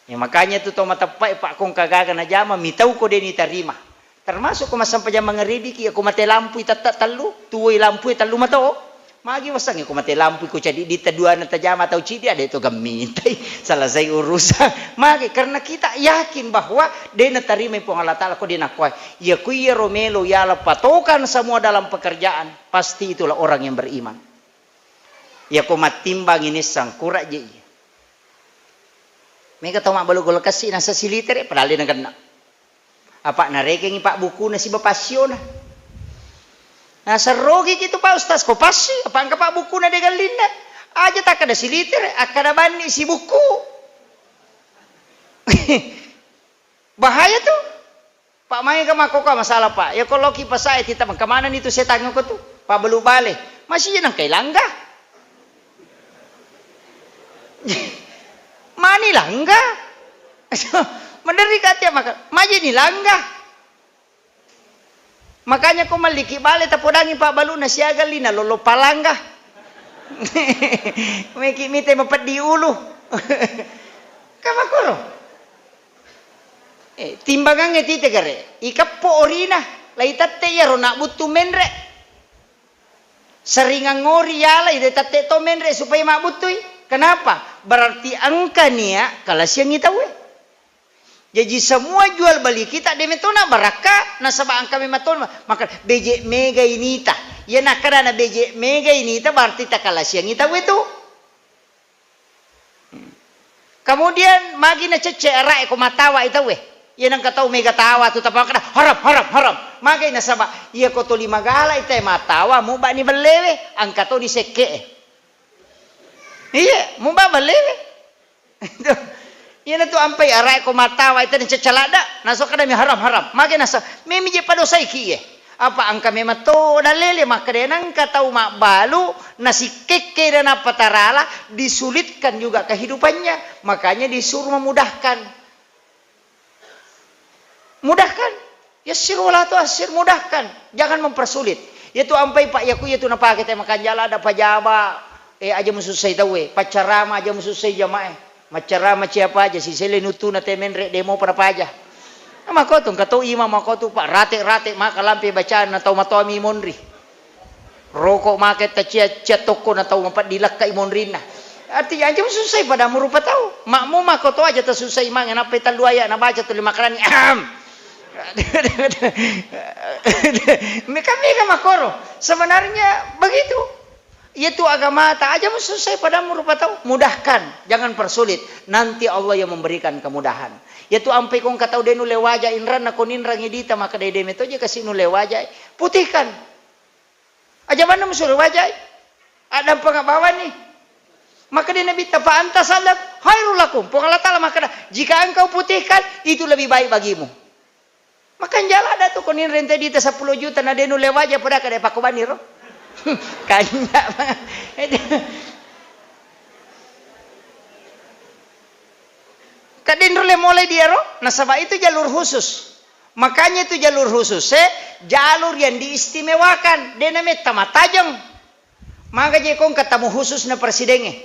Ya, makanya tu tau mateppe', Pak, ko engka gaga najama, mitau ko de' nitarima. Termasuk ko massempajang mangaribiki, iya ko mate lampui tette' tellu, tuwoi lampui tellu mato. Magi wasengnge ko mate lampui ko cadiditta duana tajama tau cidi, ade' to gammitai, selesai urusan. Magi, karena kita yakin bahwa de' natarimai Puang Allah Ta'ala ko de' nakkuai. Iya ku iyaro melo yala patokan semua dalam pekerjaan, pasti itulah orang yang beriman. Iya ko mattimbangi nissang kura' je iya. Mega tau mabbalu golokessi nasa silitere', padahal de' nagenna. Apa' narekengngi pabbukkuna siba passiona. Naserrogiki tu, Pak Ustaz, ko passi, apa' engka pabbukkuna de' gallinna. Aja takkada silitere', akkada banni sibukku. Bahaya tu. Pak, maega makkokkoe masalah, Pak. Iya ko loki pasae tita, engka manenni tu setang ko tu. Pabbalu bale. Masih nengkai langga. Mani langga. Menderri ka tia maka, majini langga. Makanya ko malliki bale tapodangi pabbaluna siaga lina lolo palangga. Meki mite mapeddi ulu. Kamakoro. Eh, timbangangnge tite gare, ikeppo orina, laitette iyaro nabbuttu menre. Seringang ngori yala, ide tette to menre supaya mabbuttui. Kenapa? Berarti engka nia kalasiangi tauwe. Jaji semua jual beli kita de metona barakka, nasaba engka memang tona maka beje mega inita. Iya nakkadana beje mega inita berarti takalasiangi tauwe tu. Kemudian magi nacecce ara'e ko matawa i tauwe. Iya nengka tau mega tawa tu tapakada haram, haram, haram. Magai nasaba iya ko toli magala i tae matawa mubani bellewe, engka toni sekke'e. Iya, muba bellewe. Iyana tu ampai ara'e ko matawa i tae nacecce ladda, naso kadami haram, haram. Magai nasa, memi je padosaiki iye. Apa engka memang to dalele makkeda nengka tau mabbalu nasikkekke dan apa tarala disulitkan juga kehidupannya, makanya disuruh memudahkan. Mudahkan. Yassir wala tuassir, mudahkan. Jangan mempersulit. Iya tu ampai Pak, iya ku iya tu napake te makanjala ada pajaba, eh, aja musussai tauwe, paccarama aja musussai jamae. Maccarama ciapa aja, sisele nutuna te menre demo pada paja. Mako tu, engka to imang mako tu, Pak, rate-rate maka lampe bacaan na tau matoami monri. Roko maka tacia-cia tokko na tau mapeddi lekka i monrinna. Artinya aja musussai padamu rupa tau. Makmu mako to aja tasusai mange nappai tallu aya nabaca tuli makarani. Ahem. Meka-meka makoro. Sebenarnya begitu. Iya tu agamata, aja musussai padamu rupa tau, mudahkan, jangan persulit. Nanti Allah yang memberikan kemudahan. Iya tu ampai ko engka tau de nulle waja inranna ko ninrangi dita maka dede meto je kasi nulle waja. Putihkan. Aja manna musuro waja. Addampeng bawani. Maka de Nabi ta fa anta salam khairul lakum. Puang Allah Taala maka jika engkau putihkan itu lebih baik bagimu. Makanjala ada tu ko ninreng tadi ta seppulo juta na de nulle waja pada kada pakobani ro. Kanya. Kadin rulle mulai dia ro, nasaba itu jalur khusus. Makanya itu jalur khusus, eh, jalur yang diistimewakan. De na metta matajeng. Maka je kong katamu khusus na presidengnge.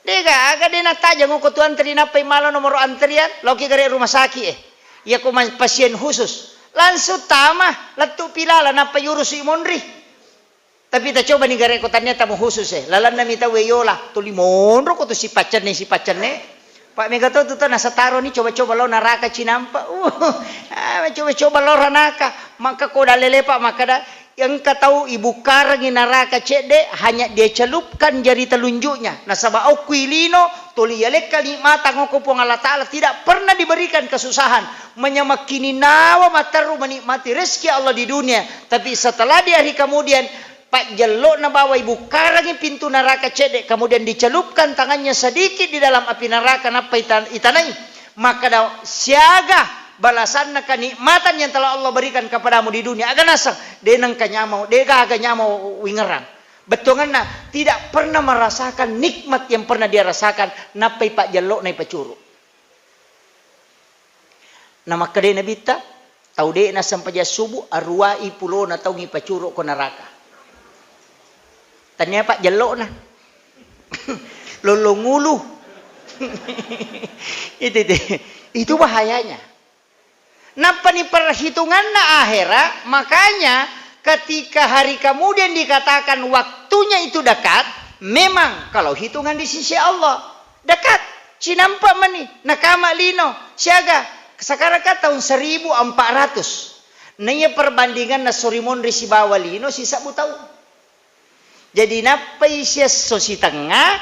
Dega aga de natajeng ko tu antri nappai mala nomor antrian, loki gare rumah sakit eh. Iya ko ma-, pasien khusus. Langsung tama, lettu pilala nappai urusi monri. Tapi tacoba ni gare ko tania tamu khusus e. Lalanna mi tau e yola, tuli monro ko tu sipaccenne, sipaccenne. Pak mega to tu to nasa taro ni coba-coba lo naraka cinampa. Uh, ah, coba-coba lo ranaka. Maka ko dalele Pak maka da engka tau ibukkarangi naraka cedde hanya dia celupkan jari telunjuknya. Nasaba okku ilino tuli yalekka nikmata ngoko Puang Allah Ta'ala tidak pernah diberikan kesusahan. Menyamakkini nawa matteru menikmati rezeki Allah di dunia. Tapi setelah di hari kemudian pajjello'na bawang ibukkarangi pintu naraka cedde, kemudian dicelupkan tangannya sedikit di dalam api neraka, nappa ita-, itanai. Makkeda, siaga balasanna kenikmatan yang telah Allah berikan kepadamu di dunia? Aga naseng, de nengka nyamau, de gaga nyamau wingerang. Bettuanganna, tidak pernah merasakan nikmat yang pernah dia rasakan, nappai pajjello'na ipacuru. Namakkedai Nabitta, tau de'na sempajang subuh, aruwai pulona taung ipacuru ko naraka. Tania pajjello'na. Lollong ulu. Itu, itu. Itu bahayanya. Nappa ni perhitunganna akhera, makanya ketika hari kemudian dikatakan waktunya itu dekat, memang kalau hitungan di sisi Allah, dekat. Cinampa mani, nakama lino, siaga. Sekarang kan tahun seribu empat ratus. Naiya perbandinganna sori monri sibawa lino sisebbu taung. Jadi nappai siesso sitengnga,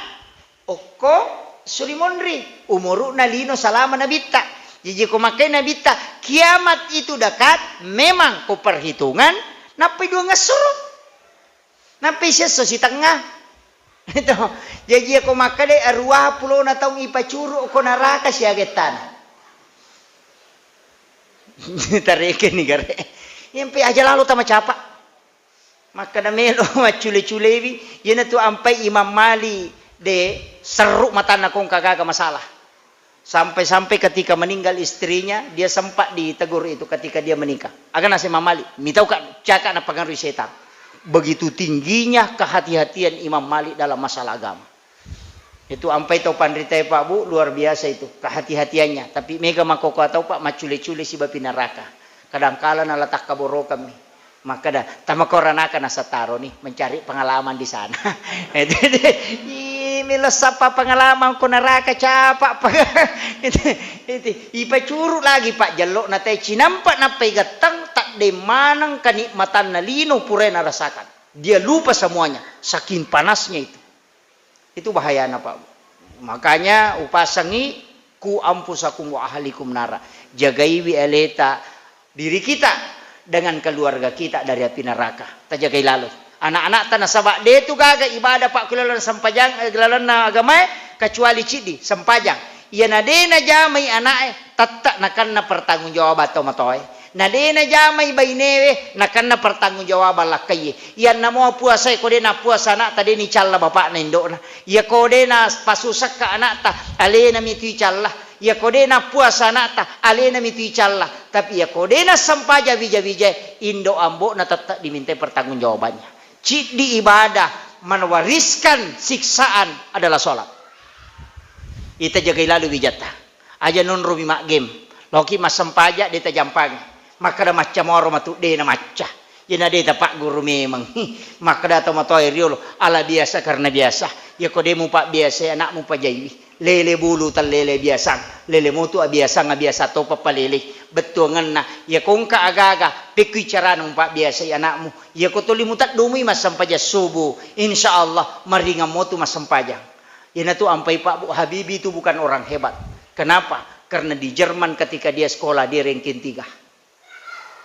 okko sori monri, umuru'na lino salama Nabitta. Jaji ko makkai Nabitta, kiamat itu dekat, memang ko perhitungan, nappai duangesso ro. Nappai siesso sitengnga. Itu. Jaji ko makkedai aruwa pulona taung ipacuru ko naraka siaga ettana. Tarekeni gare. Yempe aja lalo tama capa. Makkeda melo maccule-culewi, iyanatu ampai Imam Malik de serru matanna kongka gaga masalah. Sampai-sampai ketika meninggal istrinya, dia sempat ditegur itu ketika dia menikah. Aga naseng Imam Malik, mitau ka caka napengaruhi setan. Begitu tingginya kehati-hatian Imam Malik dalam masalah agama. Itu ampai tau panritae, Pak, Bu, luar biasa itu kehati-hatiannya. Tapi mega makkokkoe tau, Pak, maccule-cule sibawa pi neraka. Kadangkala nala takkaborokammi. Makkeda, tama koranaka nasataro ni, mencari pengalaman di sana. Itu, itu, ih, melo sappa pengalaman ko neraka capa, Pak. Itu, itu, ipacuru lagi, Pak, jello na tei cinampa nappai gettang, tadde maneng kenikmatanna lino purae narasakan. Dia lupa semuanya, saking panasnya itu. Itu bahayana, Pak. Makanya upasangi, "Ku anfusakum wa ahlikum nara." Jagaiwi aleta, diri kita, dengan keluarga kita dari api neraka. Tajagai lalo. Anak-anakta nasaba de tu gaga ibadah, Pak, ku lalenna sempajang, eh, lalenna agamae, kecuali ciddi, sempajang. Iyana de najamai ana'e, tette nakenna pertanggung jawab tomatoae. Na de najamai bainewe, nakenna pertanggung jawabang lakkaiye. Iyanna mua puasae, ko de nappuasa anakta, de nicalla bapakna indo'na. Iya ko de napasusekka anakta, alena mitu icalla. Iya ko de nappuasa anakta, alena mitu icalla. Tapi iya ko de nassempajang wija-wijae, indo ambo'na tette dimintai pertanggung jawabannya. Ciddi ibadah mewariskan siksaan adalah sholat. Ita jagai lalu wijatta. Aja nonromi maggem. Laoki massempajang de tajampangi. Makkeda macca moro matu de na macca. Iyana de tapagguru memeng. Makkeda tomatoae riolo, ala biasa karena biasa. Iya ko de mupabbiasai anakmu pajaiwi. Lele bulu tellele biasang. Lele motu abiasang abiasa topa palele. Bettuangenna. Iya ko engka aga-aga. Pekkui carana mupabbiasai anakmu. Iya ko tuli muteddumui massempajang subuh. Insya Allah maringang motu massempajang. Iyanatu ampai Pak Bu, Habibie itu bukan orang hebat. Kenapa? Karena di Jerman ketika dia sekolah, dia ranking tiga.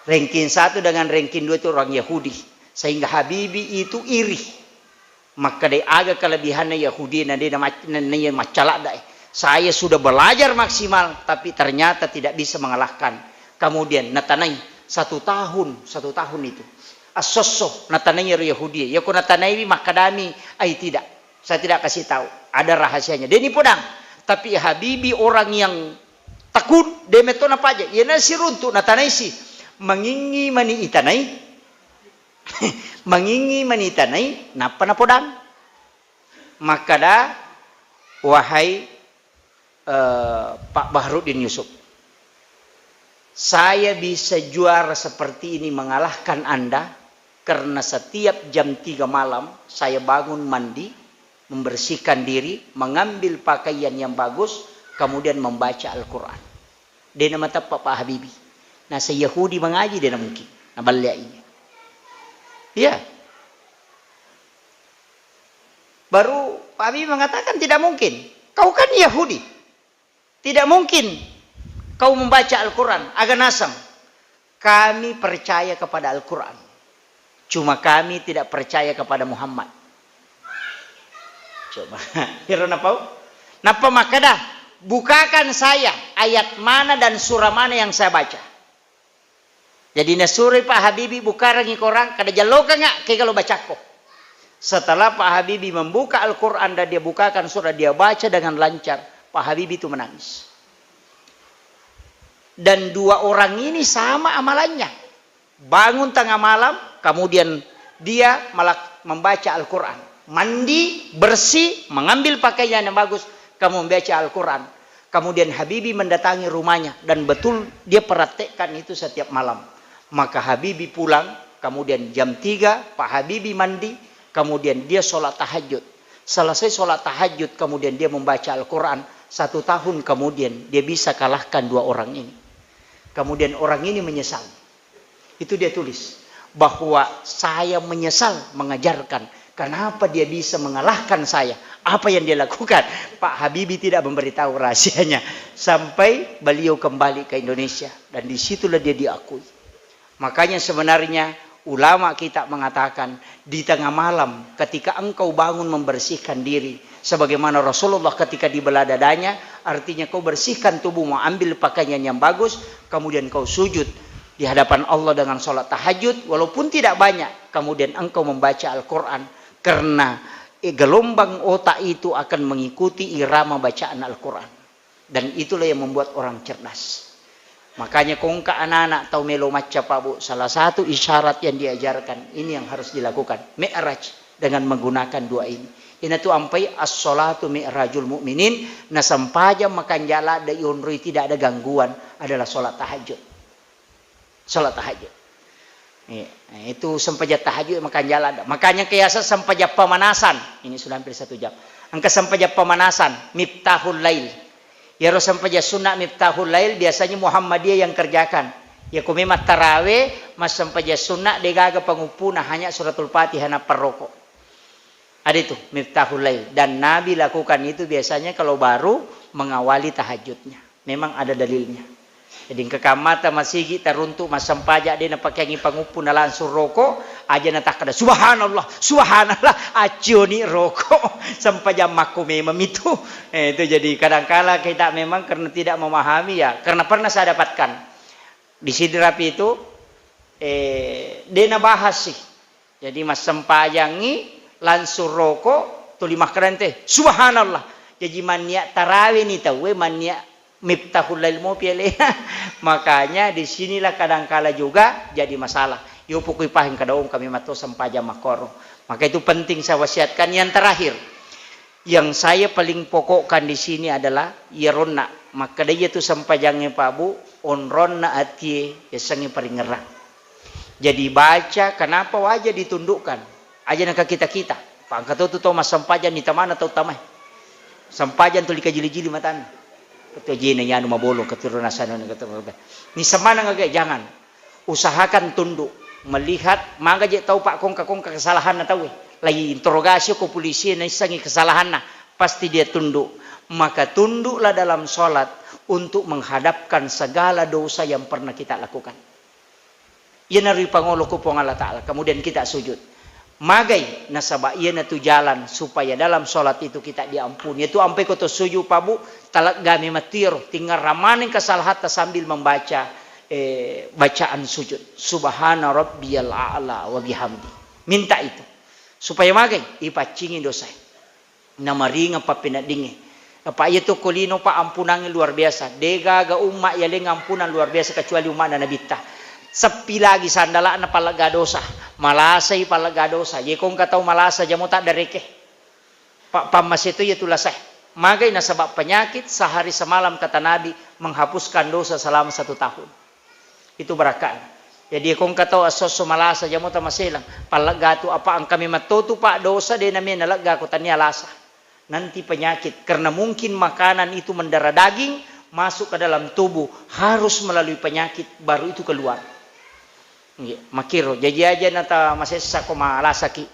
Ranking satu dengan ranking dua itu orang Yahudi. Sehingga Habibie itu iri. Makkedai aga kelebihanna Yahudi na de na mac-, na, na iya maccaladdae. Saya sudah belajar maksimal, tapi ternyata tidak bisa mengalahkan. Kemudian natanai satu tahun, satu tahun itu. Assosso natanai ero Yahudi. Yako natanaiwi makkedami, ai tidak. Saya tidak kasih tahu. Ada rahasianya. Deni podang. Tapi Habibie orang yang tekun, de metto napaja. Iyana siruntu natanaisi. Mangingi mani itanai. Mangingi mani itanai, nappa napodang. Makkeda, wahai, eh, Pak Bahruddin Yusuf, saya bisa juara seperti ini mengalahkan Anda, Karena setiap jam tiga malam saya bangun mandi, membersihkan diri, mengambil pakaian yang bagus, kemudian membaca Al-Quran. De' namateppa Pak Habibie. Nasa Yahudi mengaji, de' namungkin. Naballe iya. Iya. Baru Pak Habibie mengatakan, "Tidak mungkin. Kau kan Yahudi. Tidak mungkin kau membaca Al-Quran." Aga naseng. Kami percaya kepada Al-Quran. Cuma kami tidak percaya kepada Muhammad. Coba. Iro napau? Nappa makkeda, "Bukakan saya ayat mana dan surah mana yang saya baca." Jadi nasuroi Pak Habibie bukarangi Quran, kada jallokanga ke kalau bacakko. Setelah Pak Habibie membuka Al-Quran dan dia bukakan surah, dia baca dengan lancar, Pak Habibie itu menangis. Dan dua orang ini sama amalannya. Bangun tengah malam, kemudian dia malah membaca Al-Quran. Mandi, bersih, mengambil pakaian yang bagus, kamu membaca Al-Quran. Kemudian Habibie mendatangi rumahnya dan betul dia praktekkan itu setiap malam. Maka Habibie pulang, kemudian jam tiga Pak Habibie mandi, kemudian dia sholat tahajud. Selesai sholat tahajud, kemudian dia membaca Al-Quran. Satu tahun kemudian dia bisa kalahkan dua orang ini. Kemudian orang ini menyesal. Itu dia tulis, bahwa saya menyesal mengajarkan. Kenapa dia bisa mengalahkan saya? Apa yang dia lakukan? Pak Habibie tidak memberitahu rahasianya sampai beliau kembali ke Indonesia. Dan disitulah dia diakui. Makanya sebenarnya ulama kita mengatakan, di tengah malam ketika engkau bangun membersihkan diri, sebagaimana Rasulullah ketika dibelah dadanya, artinya kau bersihkan tubuhmu, ambil pakaian yang bagus, kemudian kau sujud di hadapan Allah dengan sholat tahajud, walaupun tidak banyak, kemudian engkau membaca Al-Quran, karena, eh, gelombang otak itu akan mengikuti irama bacaan Al-Quran. Dan itulah yang membuat orang cerdas. Makanya kongka anak-anak tau melo macca, Pak Bu, salah satu isyarat yang diajarkan, ini yang harus dilakukan. Mi'raj dengan menggunakan dua ini. Inatu ampai as-sholatu mi'rajul mu'minin, na sempajang makanjala ada ionroi tidak ada gangguan adalah sholat tahajud. Sholat tahajud. Iya. Nah, itu sempajang tahajud makanjala ada. Makanya kiasa sempajang pemanasan. Ini sudah hampir satu jam. Engka sempajang pemanasan, miftahul lail. Iyaro sempajang sunna miftahul lail biasanya Muhammadiyah yang kerjakan. Ya, ko memang tarawih, massempajang sunna, degaga panguppuna, hanya suratul Fatihah nappa roko. Ada itu, miftahul lail. Dan Nabi lakukan itu biasanya kalau baru mengawali tahajudnya. Memang ada dalilnya. Jadi, engka kammata masigi taruntu massempajang de napakeangi panguppu na langsung roko, aja natakkada, "Subhanallah, subhanallah," accioni roko. Sempajang makko memang itu. Eh, itu jadi kadangkala kita memang karena tidak memahami ya, karena pernah saya dapatkan. Di Sidrap itu, eh, de nabahas sih. Jadi massempajangngi langsung roko, tuli makkedante, "Subhanallah." Jaji mannia tarawe ni tauwe, mannia miftahul lail mopi alena. Makanya di sinilah kadangkala juga jadi masalah. Yo pokoi paheng kadaong kami matto sempajang makkoro. Maka itu penting saya wasiatkan. Yang terakhir, yang saya paling pokokkan di sini adalah iyaronna makkeda iyatu sempajangnge Pak Bu, onronna atie yasengnge paringerang. Jadi baca, kenapa wajah ditundukkan? Aja naka kita-kita. Pangka tu tau massempajang ni tamana tau tamai. Sempajang tuli kajili-jili matanna. Ketua jena yanu mabolong ketua nasana ni ketua. Ni semana ngage, jangan. Usahakan tunduk, melihat maga je tau pakkongka-kongka kesalahanna tauwe. Lai interogasi ko polisi naissengi kesalahanna, pasti dia tunduk. Maka tunduklah dalam sholat untuk menghadapkan segala dosa yang pernah kita lakukan. Iyanaro ipangolo ku Puang Allah Ta'ala. Kemudian kita sujud. Magai, nasaba iyanatu jalan supaya dalam sholat itu kita diampuni. Itu ampai ko to sujud, Pak Bu, talegga memang tiro, tinggal ramaneng kesalahatta sambil membaca, eh, bacaan sujud. Subhana rabbiyal a'la wa bihamdi. Minta itu. Supaya magai, ipaccingi dosa. Namaringeng pappeneddingnge. Apa iya tu ko lino, Pak, ampunangnge luar biasa. Degaga umma yaleng ampunang luar biasa kecuali umma'na Nabitta. Seppi lagi sandala'na pallegga dosa. Malasai pallegga dosa. Ye ko engka tau malasa jamo taddareke. Pak, pammase tu iya tu lasae. Magai nasaba penyakit sehari semalam kata Nabi menghapuskan dosa selama satu tahun. Itu barakkaanna. Jadi, ko engka tau esso-esso malasa, jamo tamaselang. Palleggatu, apa engka memang totu, Pak, dosa de name nalegga ko tania lasa. Nanti penyakit, karena mungkin makanan itu mendarah daging, masuk ke dalam tubuh, harus melalui penyakit, baru itu keluar. Nggih, makkiro. Jaji aja nata masessa ko malasaki.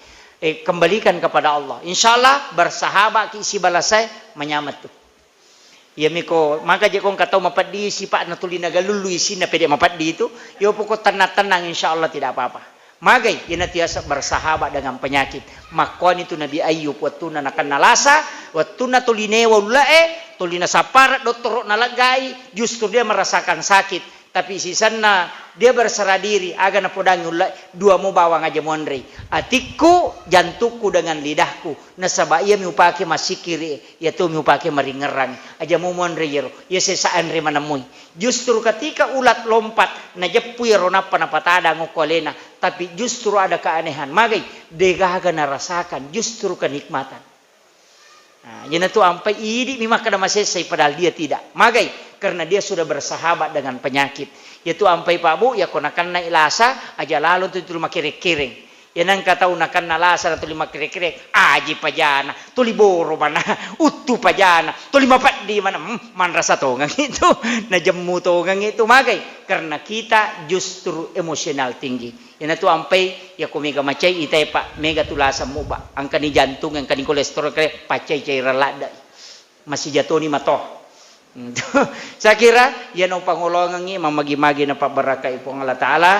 Eh, kembalikan kepada Allah. Insya Allah, bersahabat ki sibalasai, manyameng tu. Iyami ko, maka je ko engka tau mapeddi sipa'na tuli nagalullu isinna pede mapeddi itu, yo pokok tenang-tenang, insya Allah tidak apa-apa. Magai, ina tiasa bersahabat dengan penyakit. Makkuani tu Nabi Ayub, wettunna nakenna lasa, wettunna tuli newa ullae, tuli nasappara dottoro naleggai, justru dia merasakan sakit. Tapi sisenna dia berserah diri, aga napodangi ullae, dua mo bawang aja monrei. Atikku, jantukku dengan lidahku. Nasaba iyami upake massikiri, iyatomi upake maringngerang. Aja mu monre iyaro, iya sesa anre manemmui. Justru ketika ulat lompat, najeppu iyaro nappa napatadang okko alena, tapi justru ada keanehan. Magai, degaga narasakan justru kenikmatan. Nah, iyanatu ampai idi mi makkeda masessai, padahal dia tidak. Magai, karena dia sudah bersahabat dengan penyakit. Iyatu ampai Pak Bu, iyako nakennai lasa, aja lalo tu tuli makereng-kereng. Iya nengka tau nakenna lasa na tuli makkere-kere, aji pajana, tuli boro mana, uttu pajana, tuli mapeddi mana, hmm, manrasa tongang itu, najemmu tongang itu, magai, karena kita justru emosional tinggi. Iyanatu ampai, iyako mega macai itai, Pak, mega tu lasa muba, engkani jantung, engkani kolesterol, kere, pacai cairan ladda. Masijatoni mato. Saya kira, iyana upangolongengngi, mamagi-magi napabbarakkai Puang Allah Ta'ala.